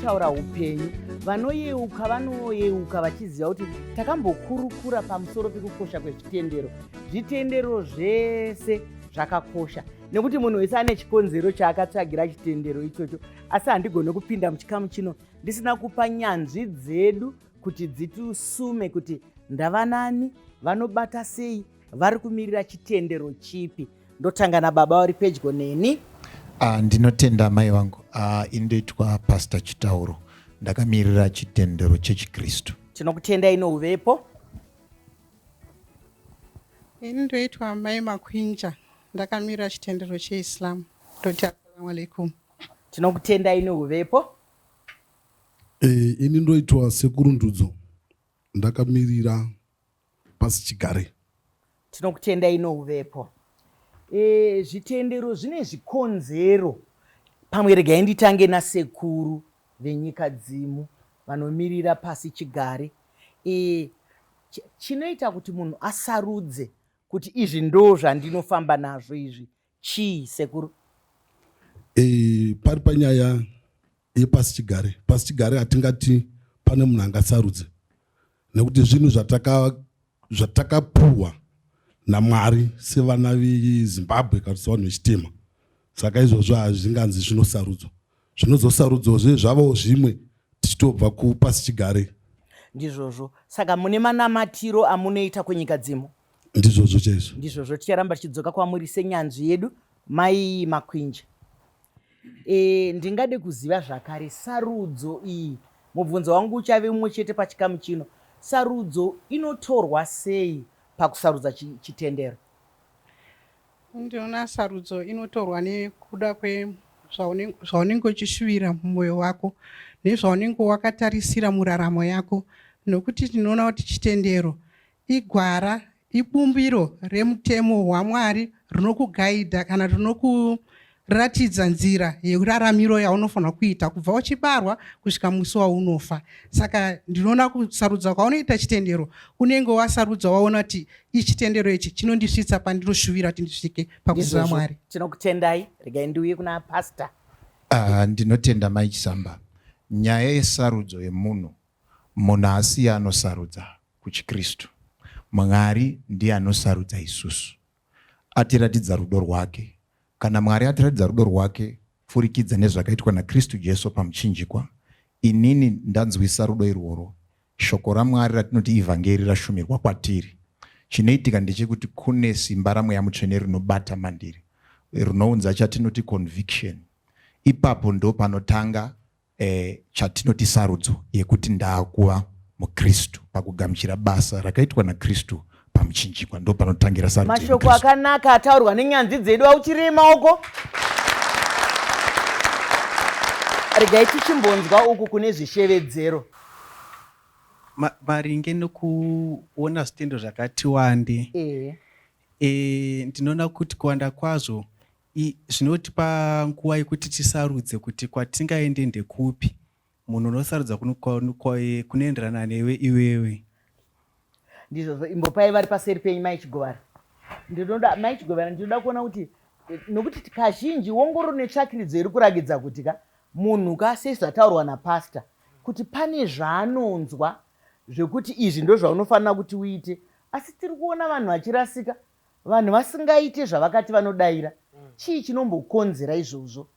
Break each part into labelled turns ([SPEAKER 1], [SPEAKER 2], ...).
[SPEAKER 1] kutaura upenyu. Vanoyeuka vanoyeuka vachiziva kuti takambokurukura pamusoro pekukosha kwezvitendero. Zvitendero zvese zvakakosha nekuti munhu wese ane chikonzero chaakatsvagira chitendero ichocho, asi handigone kupinda muchikamu chino ndisina kupa nyanzvi dzedu kuti dzitisume kuti ndavanani, vanobata sei, vari kumirira chitendero chipi. Ndotanga nababa vari pedyo neni.
[SPEAKER 2] Ndinotenda amai vangu. Indoitwa Pastor Chitauro, ndakamirira chitendero chechiKristu.
[SPEAKER 1] Tinokutendai nouvepo.
[SPEAKER 3] Ini ndoitwa Mai Makwinja, ndakamirira chitendero cheIslam. Ndoti assalamu alaikum.
[SPEAKER 1] Tinokutendai nouvepo.
[SPEAKER 4] Ini ndoitwa Sekuru Ndudzo, ndakamirira pasichigare.
[SPEAKER 1] Tinokutendai nouvepo. Zvitendero zvine zvikonzero. Pamwe regai nditange nasekuru venyika dzimu vanomirira pasi chigare. Chinoita kuti munhu asarudze kuti izvi ndo zvandinofamba nazvo izvi chii, sekuru?
[SPEAKER 4] Pari panyaya yepasichigare, pasichigare hatingati pane munhu angasarudze, nekuti zvinhu zvatakapuhwa naMwari sevana veZimbabwe kana sevanhu vechitema. Saka izvozvo hazvinganzi zvinosarudzwa, zvinozosarudzwa zvavawo zvimwe tichitobva kupasichigare.
[SPEAKER 1] Ndizvozvo. Saka mune manamatiro amunoita kunyika dzimu?
[SPEAKER 4] Ndizvozvo chaizvo.
[SPEAKER 1] Ndizvozvo. Ticharamba tichidzoka kwamuri senyanzvi yedu Mai Makwinja. Ndingade kuziva zvakare sarudzo iyi. Mubvunzo wangu uchave mumwe chete pachikamu chino. Sarudzo inotorwa sei pakusarudza chitendero?
[SPEAKER 3] Ndinoona sarudzo inotorwa nekuda kwezvaunenge uchishuvira mumwoyo wako nezvaunenge wakatarisira muraramo yako, nokuti tinoona kuti chitendero igwara, ibumbiro remutemo hwaMwari rinokugaidha kana rinokuratidza nzira yeraramiro yaunofanira kuita kubva uchibarwa kusvika musi waunofa. Saka ndinoona kusarudza kwaunoita chitendero, unenge wasarudza waona kuti ichitendero ichi chinondisvitsa pandinoshuvira kuti ndisvike pakuziva Mwari.
[SPEAKER 1] Tinokutendai. Regai ndiuye kuna Pastor.
[SPEAKER 2] Ndinotenda Mai Chisamba. Nyaya yesarudzo yemunhu, munhu haasiye anosarudza kuchiKristu. Mwari ndiye anosarudza isusu. Atiratidza rudo rwake. Kana Mwari atiratidza rudo rwake pfurikidza nezvakaitwa naKristu Jesu pamuchinjikwa, inini ndanzwisa rudo irworwo. Shoko raMwari ratinoti ivhangeri rashumirwa kwatiri. Chinoitika ndechekuti kune simba raMweya Mutsvene rinobata mandiri, rinounza chatinoti conviction. Ipapo ndopanotanga chatinoti sarudzo yekuti ndaakuva muKristu pakugamuchira basa rakaitwa naKristu pamuchinjikwa, ndo panotangira sarudzo.
[SPEAKER 1] Mashoko akanaka ataurwa nenyanzvi dzedu, auchirei maoko. Regai tichimbonzwa uku kune zvishevedzero.
[SPEAKER 5] Maringe nekuona zvitendo zvakati wande, ndinoona kuti kuwanda kwazvo zvinotipa nguva yekuti tisarudze kuti kwatingaende ndekupi. Munhu unosarudza kunoenderana newe iwewe.
[SPEAKER 1] Ndizvozvo. Imbopai vari paseri penyu, Mai Chigovara. Ndinoda Mai Chigovara, ndinoda kuona kuti nokuti kazhinji ongororo netsvakiridzo iri kurakidza kuti ka munhu ka sezvataurwa napastor kuti pane zvaanonzwa zvekuti izvi ndozvaunofanira kuti uite, asi tiri kuona vanhu vachirasika, vanhu vasingaite zvavakati vanodaira. Chii chinombokonzera izvozvo?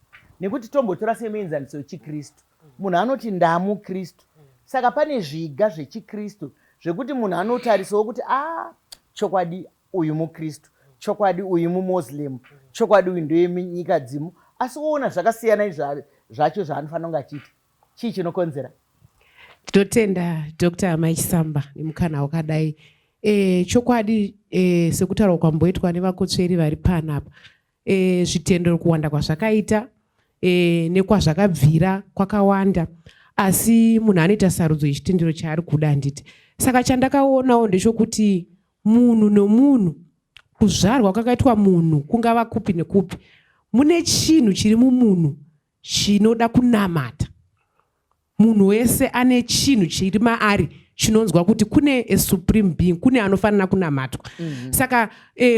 [SPEAKER 1] Nekuti tombotora semuenzaniso wechiKristu, munhu anoti ndamuKristu, saka pane zviga zvechiKristu zvekuti munhu anotarisawo kuti a chokwadi uyu muKristu, chokwadi uyu muMoslem, chokwadi uyu ndewenyika dzimu, asi woona zvakasiyana zvacho zvaanofanira kunge achiita. Chii chinokonzera?
[SPEAKER 6] Tinotenda Dr. Mai Chisamba nemukana wakadai. Chokwadi sekutaurwa kwamboitwa nevakotsveri vari panapa, zvitendero kuwanda kwazvakaita nekwazvakabvira kwakawanda, asi munhu anoita sarudzo yechitendero chaari kuda, handiti? Saka chandakaonawo ndechokuti munhu nomunhu, kuzvarwa kwakaitwa munhu kungava kupi nekupi, mune chinhu chiri mumunhu chinoda kunamata. Munhu wese ane chinhu chiri maari chinonzwa kuti kune a supreme being, kune anofanira kunamatwa. Saka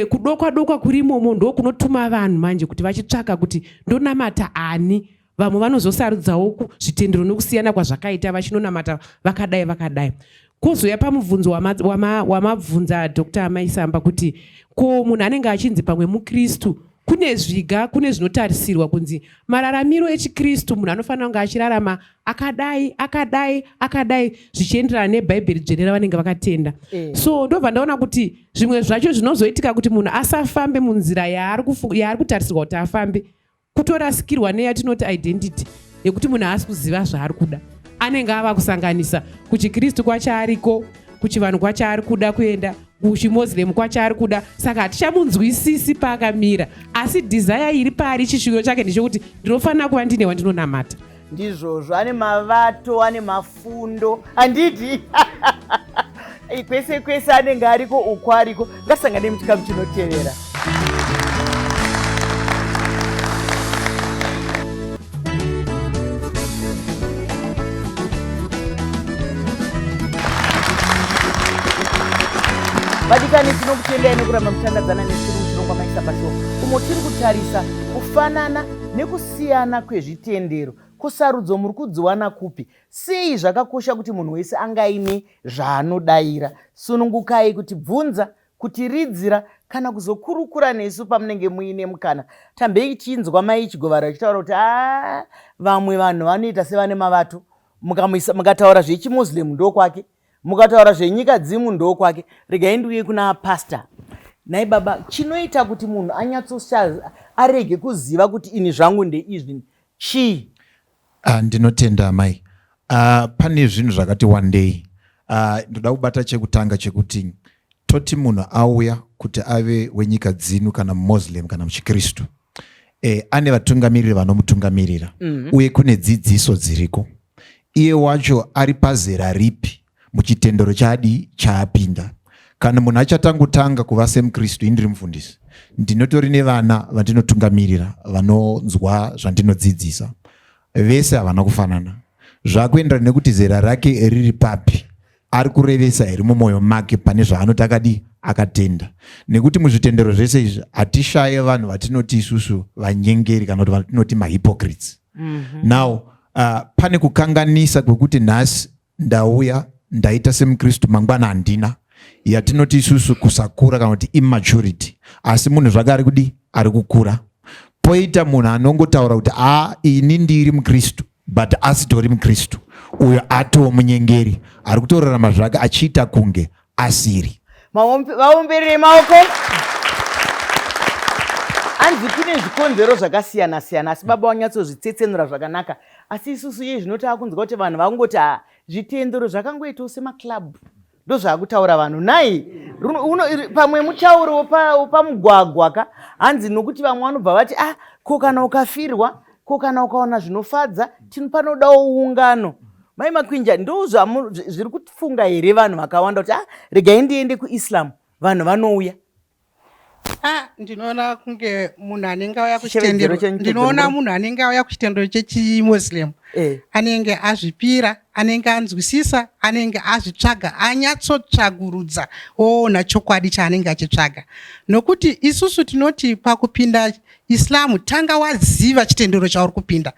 [SPEAKER 6] kudokwa dokwa kuri imomo ndo kunotuma vanhu manje kuti vachitsvaka kuti ndonamata ani. Vamwe vanozosarudzawo zvitendero nokusiyana kwazvakaita vachinonamata vakadai vakadai. Kozouya pamubvunzo wamabvunza wama Dr. Maisamba kuti ko munhu anenge achinzi pamwe muKristu, kune zviga, kune zvinotarisirwa kunzi mararamiro echiKristu munhu anofanira kunge achirarama akadai akadai akadai zvichienderana nebhaibheri dzvene ravanenge vakatenda. So ndobva ndaona kuti zvimwe zvacho zvinozoitika kuti munhu asafambe munzira yaari kutarisirwa kuti afambe, kutorasikirwa neyatinoti identity yekuti munhu haasi kuziva zvaari kuda, anenge ava kusanganisa kuchikristu kwachaariko, kuchivanhu kwachaari kuda kuenda, kuchimoslem kwachaari kuda, saka hatichamunzwisisi paakamira. Asi desire iri paari, chishuviro chake ndechekuti ndinofanira kuva ndine wandinonamata.
[SPEAKER 1] Ndizvozvo, ane mavato, ane mafundo, handiti? Kwese kwese anenge ariko, uko ariko. Ngasangane muchikamu chinotevera. Vadikani, tinokutendai nekuramba muchandadzana nesu muchirongwa Maisa Pashow, umo tiri kutarisa kufanana nekusiyana kwezvitendero. Kusarudzo muri kudziwana kupi? Sei zvakakosha kuti munhu wese ange aine zvaanodaira? Sunungukai kutibvunza, kutiridzira kana kuzokurukura nesu pamunenge muine mukana. Tambei tichinzwa Mai Chigovara vachitaura kuti aa vamwe vanhu vanoita sevane mavato, mukataura zvechiMuslim ndokwake, mukataura zvenyika dzimu ndokwake. Regai ndiuye kuna pastor. Nhai baba, chinoita kuti munhu anyatsosha arege kuziva kuti ini zvangu ndeizvi chii?
[SPEAKER 2] Ndinotenda amai. Pane zvinhu zvakati wandei. Ndoda kubata chekutanga chekuti toti munhu auya kuti ave wenyika dzinu kana muMuslim kana muchiKristu, ane vatungamiriri vanomutungamirira, uye kune dzidziso dziriko. Iye wacho ari pazera ripi muchitendero chaadi chaapinda? Kana munhu achatangotanga kuva semuKristu, ini ndiri mufundisi, ndinotori nevana vandinotungamirira vanonzwa zvandinodzidzisa. Vese havana kufanana, zvakuenderana nekuti zera rake riri papi, ari kurevesa here mumwoyo make pane zvaanoti akadii akatenda. Nekuti muzvitendero zvese izvi hatishaye vanhu vatinoti isusu vanyengeri kana kuti vatinoti mahypocrites. Now pane kukanganisa kwekuti nhasi ndauya ndaita semukristu, mangwana handina, yatinoti isusu kusakura kana kuti immaturity. Asi munhu zvake ari kudii, ari kukura. Poita munhu anongotaura kuti a ini ndiri mukristu, but asitori mukristu, uyo atoo munyengeri ari kutorarama zvake achiita kunge asiri.
[SPEAKER 1] Vaomberere maoko. Hanzi kune zvikonzero zvakasiyana siyana, asi baba wanyatsozvitsetsenura zvakanaka. Asi isusu iye zvino taakunzwa kuti vanhu vakungoti ha zvitendero zvakangoitawo semaclub, ndozvaakutaura vanhu nhai. Pamwe mutauro wepamugwagwa ka, hanzi nokuti vamwe vanobva vati ah, ko kana ukafirwa, ko kana ukaona zvinofadza, panodawo ungano. Mai Makwinja, ndo zviri kufunga here vanhu vakawanda kuti ah, regai ndiende kuIslam, vanhu vanouya?
[SPEAKER 3] Ah, ndinoona kunge munhu anenge auya kuchitendero, ndinoona munhu anenge auya kuchitendero chechiMuslim anenge azvipira, anenge anzwisisa, anenge azvitsvaga, anyatsotsvagurudza oona chokwadi chaanenge achitsvaga. Nokuti isusu tinoti pakupinda Islam tanga waziva chitendero chauri kupinda.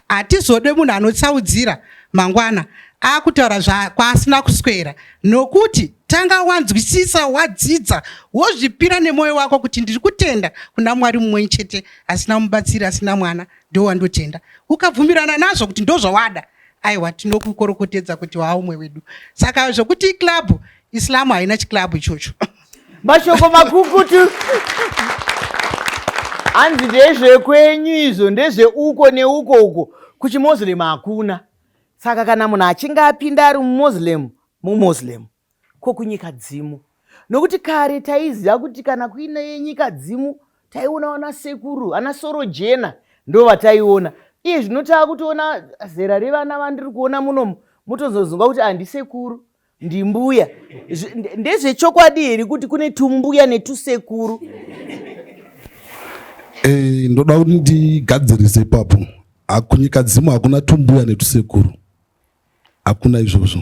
[SPEAKER 3] Hatizode munhu anotsaudzira mangwana akutaura kwaasina kuswera, nokuti tanga wanzwisisa, wadzidza, wozvipira nemwoyo wako kuti ndiri kutenda kuna Mwari mumwe chete asina mubatsiri, asina mwana, ndo wandotenda. Ukabvumirana nazvo kuti ndozvawada, aiwa, tinokukorokotedza kuti waumwe wedu. Saka zvokuti club, Islam haina chiclub ichocho.
[SPEAKER 1] Mashoko makukutu. Hanzi ndezvekwenyu izvo, ndezveuko neuko uko. KuchiMuslim hakuna. Saka kana munhu achinge apinda ari muMuslim, muMuslim. Ko kunyika dzimu? Nokuti kare taiziva kuti kana kuine nyika dzimu taiona ana sekuru, ana sorojena ndo vataiona. Iye zvino taakutoona zera revana vandiri kuona munomu, mutozozunga kuti handisekuru, ndimbuya. Ndezvechokwadi here kuti kune tumbuya netusekuru?
[SPEAKER 4] Ndoda kuti ndigadzirise ipapo. Kunyika dzimu hakuna tumbuya netusekuru, hakuna izvozvo.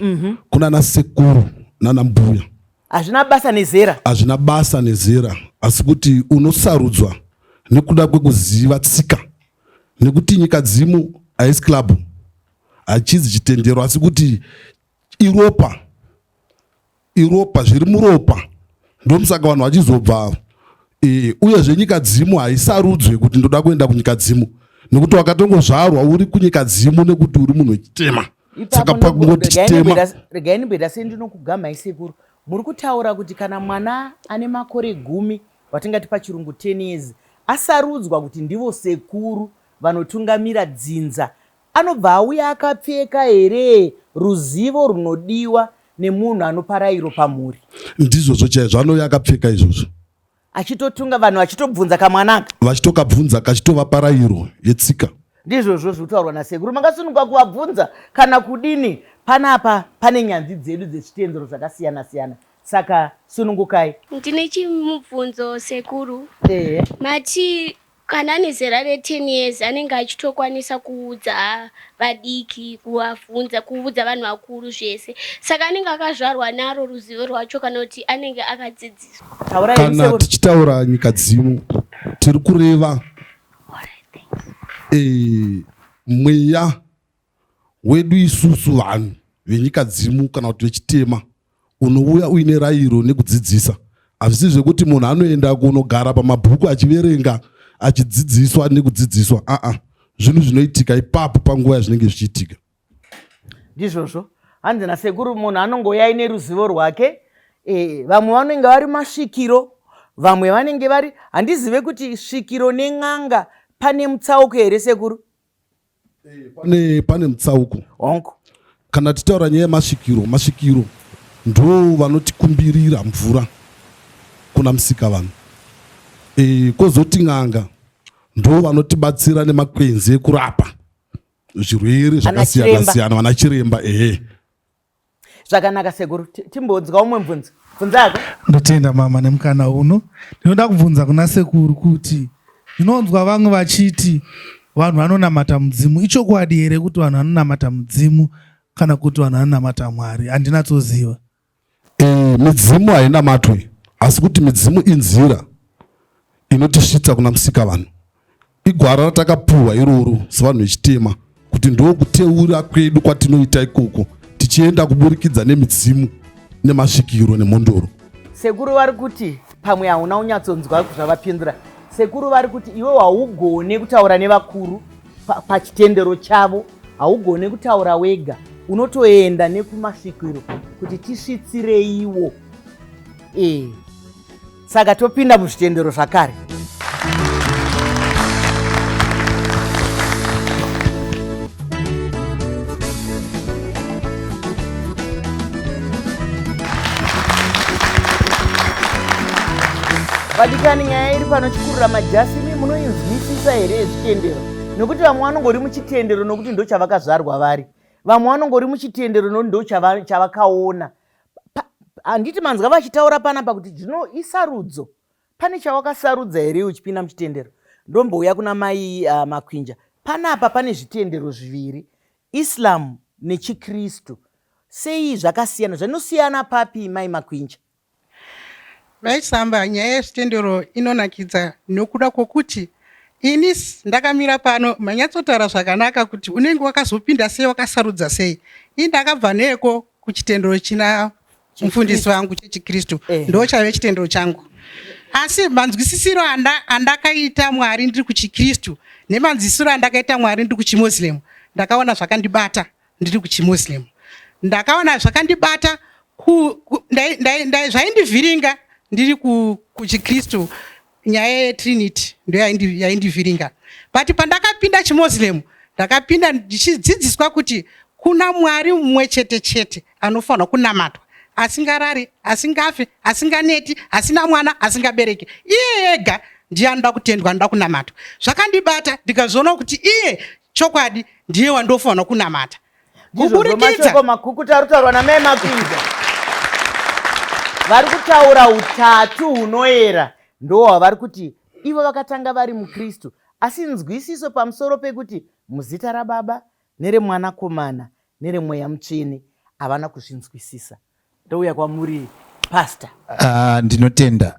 [SPEAKER 4] Kuna nasekuru nana mbuya.
[SPEAKER 1] Hazvina basa nezera.
[SPEAKER 4] Hazvina basa nezera, asi kuti unosarudzwa nekuda kwekuziva tsika, nekuti nyika dzimu Haisi club, hachizi chitendero, asi kuti iropa, iropa, zviri muropa. Ndomusaka vanhu vachizobva. E, uyezve nyika dzimu haisarudzwe kuti ndoda kuenda kunyika dzimu, nekuti wakatongozvarwa uri kunyika dzimu nekuti uri munhu wechitema. Saka pakungoti chitema,
[SPEAKER 1] regai ndimboita sendinokugamhai sekuru. Muri kutaura kuti kana mwana ane makore 10, watingati pachirungu 10 years, asarudzwa kuti ndivo sekuru vanotungamira dzinza, anobva auya akapfeka here ruzivo runodiwa nemunhu anopa rairo pamhuri?
[SPEAKER 4] Ndizvozvo chaizvo, anouya akapfeka izvozvo.
[SPEAKER 1] Achitotunga vanhu, vachitobvunza kamwanaka.
[SPEAKER 4] Vachitokabvunza, kachitovapa rairo yetsika.
[SPEAKER 1] Ndizvozvo zviri kutaurwa nasekuru. Makasununguka kuvabvunza kana kudini. Panapa pane nyanzvi dzedu dzezvitendero zvakasiyana siyana, saka sunungukai.
[SPEAKER 7] Ndine chimubvunzo sekuru. Ehe. Mati kana ane zera re10 years anenge achitokwanisa kuudza vadiki, kuvabvunza, kuudza vanhu vakuru zvese, saka anenge akazvarwa naro ruzivo rwacho kana kuti anenge akadzidziswa?
[SPEAKER 1] Taurai.
[SPEAKER 4] Kana
[SPEAKER 1] sekuru.
[SPEAKER 4] tichitaura nyika dzimu, tiri kureva mweya wedu isusu vanhu venyika dzimu kana kuti vechitema, unouya uine rayiro nekudzidzisa. Hazvisi zvekuti munhu anoenda kunogara pamabhuku achiverenga achidzidziswa nekudzidziswa. Aa, zvinhu zvinoitika ipapo panguva yazvinenge zvichiitika.
[SPEAKER 1] Ndizvozvo, hanzi nasekuru munhu anongouya aine ruzivo rwake. Vamwe vanenge vari masvikiro, vamwe vanenge vari, handizive kuti svikiro nen'anga pane mutsauko here sekuru?
[SPEAKER 4] Pane mutsauko.
[SPEAKER 1] Hongu.
[SPEAKER 4] Kana titaura nyaya yemasvikiro, masvikiro ndo vanotikumbirira mvura kuna musika vanhu. Kozoti n'anga ndo vanotibatsira nemakwenzi ekurapa zvirwere zvakasiyana
[SPEAKER 1] chiremba.
[SPEAKER 4] siyana, vana chiremba, ehe.
[SPEAKER 1] Zvakanaka sekuru. Timbonzwa umwe mubvunzo. Bvunzako.
[SPEAKER 8] Ndotenda mama nemukana uno. Ndinoda kubvunza kuna sekuru kuti ndinonzwa vamwe vachiti vanhu vanonamata mudzimu. Ichokwadi here kuti vanhu vanonamata mudzimu kana kuti vanhu vanonamata Mwari? Handinatsoziva.
[SPEAKER 4] Midzimu hainamatwi, asi kuti midzimu inzira inotisvitsa kuna musika vanhu. Igwara ratakapuhwa iroro sevanhu vechitema kuti ndokuteura kwedu kwatinoita ikoko, tichienda kuburikidza nemidzimu nemasvikiro nemhondoro.
[SPEAKER 1] Sekuru vari kuti pamwe hauna kunyatsonzwa zvavapindura. Sekuru vari kuti iwe haugone kutaura nevakuru pachitendero chavo, haugone kutaura wega, unotoenda nekumasvikiro kuti tisvitsireiwo. Saka topinda muzvitendero zvakare. Vadikani, nyaya iri pano chikurura majasi, imi munoinzwisisa here yezvitendero? Nokuti vamwe vanongori muchitendero nokuti ndo chavakazvarwa vari, vamwe vanongori muchitendero nokuti ndo chavakaona. Handiti manzwa vachitaura panapa kuti zvino isarudzo? Pane chawakasarudza here uchipinda muchitendero? Ndombouya kuna mai Makwinja. Panapa pane zvitendero zviviri, Islam nechiKristu. Sei zvakasiyana? Zvinosiyana papi, mai Makwinja?
[SPEAKER 3] Vaisamba, nyaya yezvitendero inonakidza nokuda kwokuti ini ndakamira pano manyatsotaura zvakanaka kuti unenge wakazopinda sei, wakasarudza sei. Ini ndakabva neko kuchitendero china mufundisi wangu chechiKristu, ndo chaive chitendero changu, asi manzwisisiro andakaita Mwari ndiri kuchiKristu nemanzwisisiro andakaita Mwari ndiri kuchiMuslim, ndakaona zvakandibata ndiri kuchiMuslim, ndakaona zvakandibata zvaindivhiringa ndiri kuchiKristu. Nyaya yeTrinity ndo yaindivhiringa, but pandakapinda chiMuslim, ndakapinda ndichidzidziswa kuti kuna Mwari mumwe chete chete anofanirwa kunamatwa, asingarari, asingafi, asinganeti, asina mwana, asingabereki. Iye ega ndiye anoda kutendwa, anoda kunamatwa. Zvakandibata, ndikazoona kuti iye chokwadi ndiye wandofanirwa kunamata.
[SPEAKER 1] Kuburikidza mashoko makukutu ari kutaurwa namai Makwinja, vari kutaura utatu hunoera ndo hwavari kuti ivo vakatanga vari muKristu, asi nzwisiso pamusoro pekuti muzita raBaba nereMwanakomana nereMweya Mutsvene havana kuzvinzwisisa. Ndouya kwamuri pastor.
[SPEAKER 2] Ndinotenda.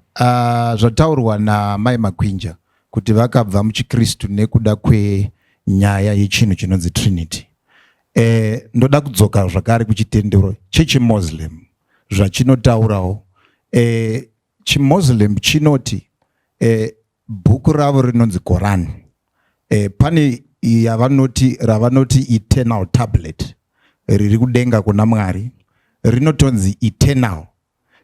[SPEAKER 2] Zvataurwa namai Makwinja kuti vakabva muchiKristu nekuda kwenyaya nyaya yechinhu chinonzi Trinity. E, ndoda kudzoka zvakare kuchitendero chechiMuslim zvachinotaurawo. E, chiMuslim chinoti e, bhuku ravo rinonzi Koran. E, pane yavanoti ravanoti eternal tablet riri kudenga kuna Mwari rinotonzi eternal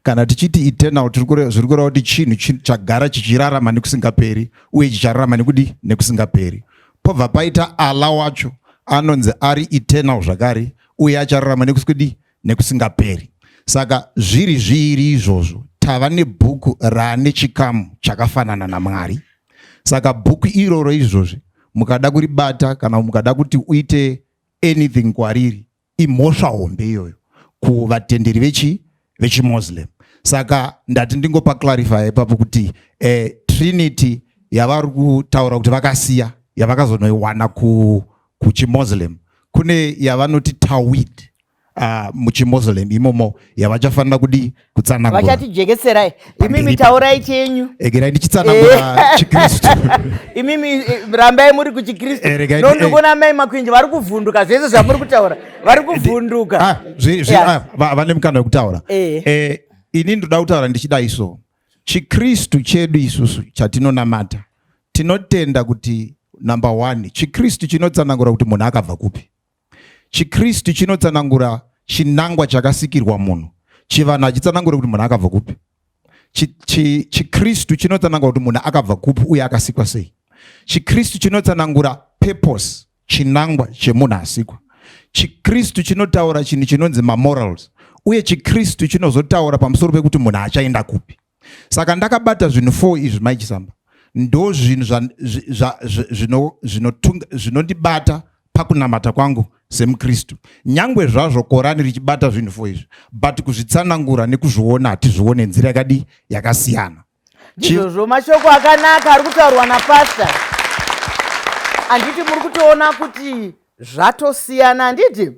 [SPEAKER 2] kana tichiti eternal zviri kureva kuti chinhu chagara chichirarama nekusingaperi uye chichararama nekudi nekusingaperi pobva paita Allah wacho anonzi ari eternal zvakare uye achararama nekusikudi nekusingaperi saka zviri zviiri izvozvo tava nebhuku raane chikamu chakafanana namwari saka bhuku iroro izvozvi mukada kuribata kana mukada kuti uite anything kwariri imhosva hombe iyoyo kuvatenderi vechi vechimuslim saka ndati ndingopa clarify ipapo kuti eh, trinity yavari kutaura kuti vakasiya yavakazonoiwana ku kuchimuslim kune yavanoti tawid uh, muchimuslim imomo yavachafanira kudii kutsanangura
[SPEAKER 1] vachatijekeserai imimi taurai chenyu
[SPEAKER 2] egerai ndichitsanangura eh. chikristu
[SPEAKER 1] imimi eh, rambai muri kuchikristu eh, nondikuona mai makwinji vari kuvhunduka zvese zvamuri kutaura vari kuvhunduka
[SPEAKER 2] ah, ah, vane mukana wekutaura ini ndoda kutaura ndichidai so chikristu chedu isusu chatinonamata tinotenda kuti number one chikristu chinotsanangura kuti munhu akabva kupi ChiKristu chinotsanangura chinangwa chakasikirwa munhu. Chivanhu hachitsanangure kuti munhu akabva kupi. ChiKristu chinotsanangura kuti munhu akabva kupi uye akasikwa sei. ChiKristu chinotsanangura purpose, chinangwa chemunhu asikwa. ChiKristu chinotaura chinhu chinonzi mamorals uye ChiKristu chinozotaura pamusoro pekuti munhu achaenda kupi. Saka ndakabata zvinhu 4 izvi Mai Chisamba ndo zvinhu zvinondibata pakunamata kwangu semukristu nyangwe zvazvo korani richibata zvinhu fo izvi but kuzvitsanangura nekuzviona hatizvione nzira yakadii yakasiyana
[SPEAKER 1] ndizvozvo mashoko akanaka ari kutaurwa napasta handiti muri kutoona kuti zvatosiyana handiti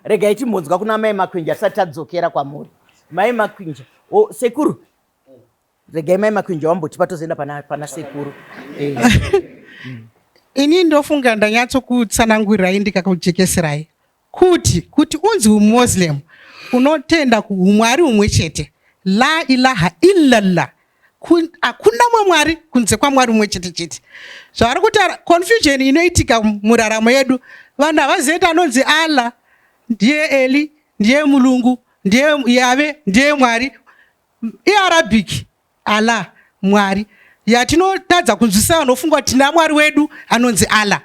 [SPEAKER 1] regai timbonzwa kuna mai makwinja tisati tadzokera kwamuri mai makwinja o sekuru regai mai makwinja wambotipa tozoenda pana, pana sekuru eh.
[SPEAKER 3] Ini ndofunga ndanyatsokutsanangurirai ndikakujekeserai kuti kuti unzi umuslim unotenda kuumwari umwe chete la ilaha illallah hakuna mumwe mwari kunze kwamwari umwe chete chete zvavari kutaura confusion inoitika muraramo yedu vanhu havazive kuti anonzi allah ndiye eli ndiye mulungu ndiye yave ndiye mwari iarabic Allah mwari yatinotadza kunzwisisa vanofunga kuti tina mwari wedu anonzi Allah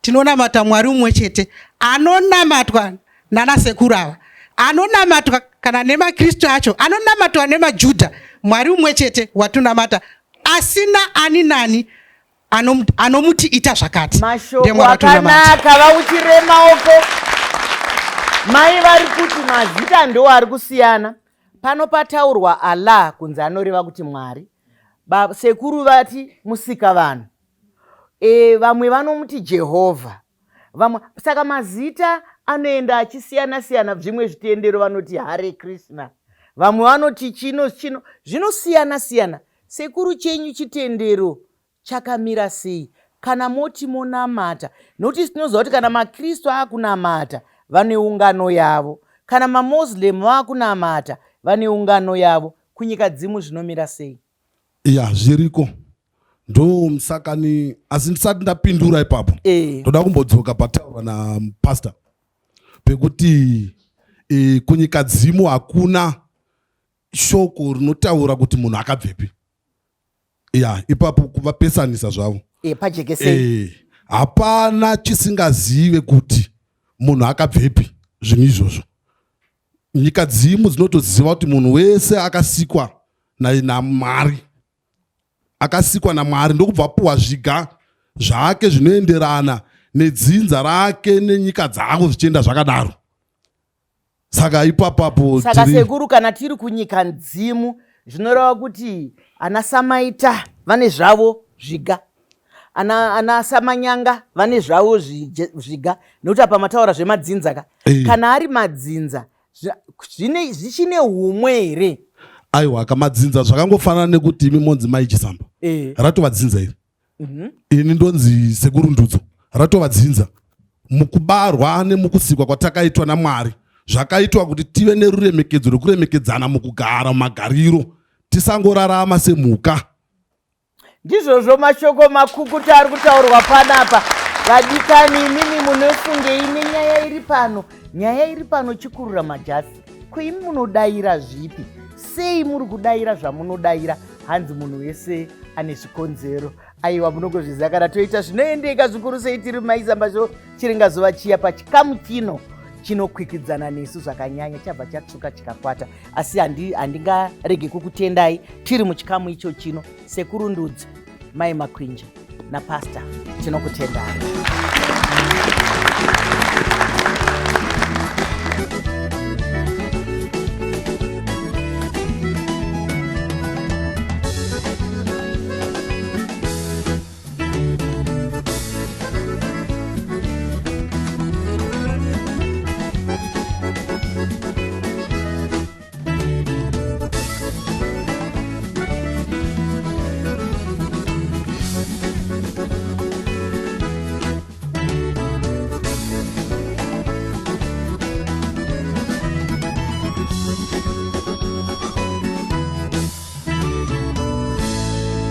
[SPEAKER 3] tinonamata mwari umwe chete anonamatwa nana sekuru ava anonamatwa kana nemakristu acho anonamatwa nemajudha mwari umwe chete watinamata asina ani nani anomuti ita zvakati
[SPEAKER 1] mashoko akanaka vauchire maoko mai vari kuti mazita ndo ari kusiyana Pano pataurwa Allah kunzi anoreva kuti Mwari. Ba, sekuru vati musika vanhu. E, vamwe vanomuti Jehovha. Vamwe, saka mazita anoenda achisiyana siyana zvimwe zvitendero vanoti Hare Krishna. Vamwe vanoti chino chino zvinosiyana siyana. Sekuru chenyu chitendero chakamira sei kana moti monamata nokuti tinoziva kuti kana makristu akunamata vane ungano yavo kana mamoslem vakunamata vane ungano yavo kunyika dzimu zvinomira sei
[SPEAKER 4] ya zviriko ndo musakani asi ndisati ndapindura ipapo e. ndoda kumbodzoka pataurwa napastor pekuti e, kunyika dzimu hakuna shoko rinotaura kuti munhu akabvepi ya ipapo kuvapesanisa zvavo
[SPEAKER 1] e, pajekesei
[SPEAKER 4] e, hapana chisingazive kuti munhu akabvepi zvinhu izvozvo nyika dzimu dzinotoziva kuti munhu wese akasikwa namwari na akasikwa namwari ndokubva apuwa zviga zvake zvinoenderana nedzinza rake nenyika dzavo zvichienda zvakadaro saka ipapapo
[SPEAKER 1] saka sekuru kana tiri kunyika ndzimu zvinoreva kuti ana samaita vane zvavo zviga ana, ana samanyanga vane zvavo zviga nekuti apa mataura zvemadzinza ka e. kana ari madzinza zvichine humwe here
[SPEAKER 4] aiwa kamadzinza zvakangofanana nekuti imi monzi mai chisamba e. ratova dzinza iri mm -hmm. ini ndonzi sekuru ndudzo Ratova dzinza. Mukubarwa nemukusikwa kwatakaitwa naMwari, zvakaitwa kuti tive neruremekedzo rwekuremekedzana mukugara mumagariro, tisangorarama semhuka.
[SPEAKER 1] Ndizvozvo mashoko makukutu ari kutaurwa panapa. Vadikani, imimi munofungei nenyaya iri pano? Nyaya iri pano chikurura majasi. Ko imi munodaira zvipi? Sei muri kudaira zvamunodaira? Hanzi munhu wese ane zvikonzero. Aiwa, munongozviziva kana toita zvinoendeka zvikuru sei tiri maisamba zvo chiringazuva chiya pachikamu chino chinokwikwidzana nesu zvakanyanya chabva chatsvuka chikakwata asi handingarege kukutendai tiri muchikamu icho chino sekuru ndudzi mai makwinja napastor tinokutendai.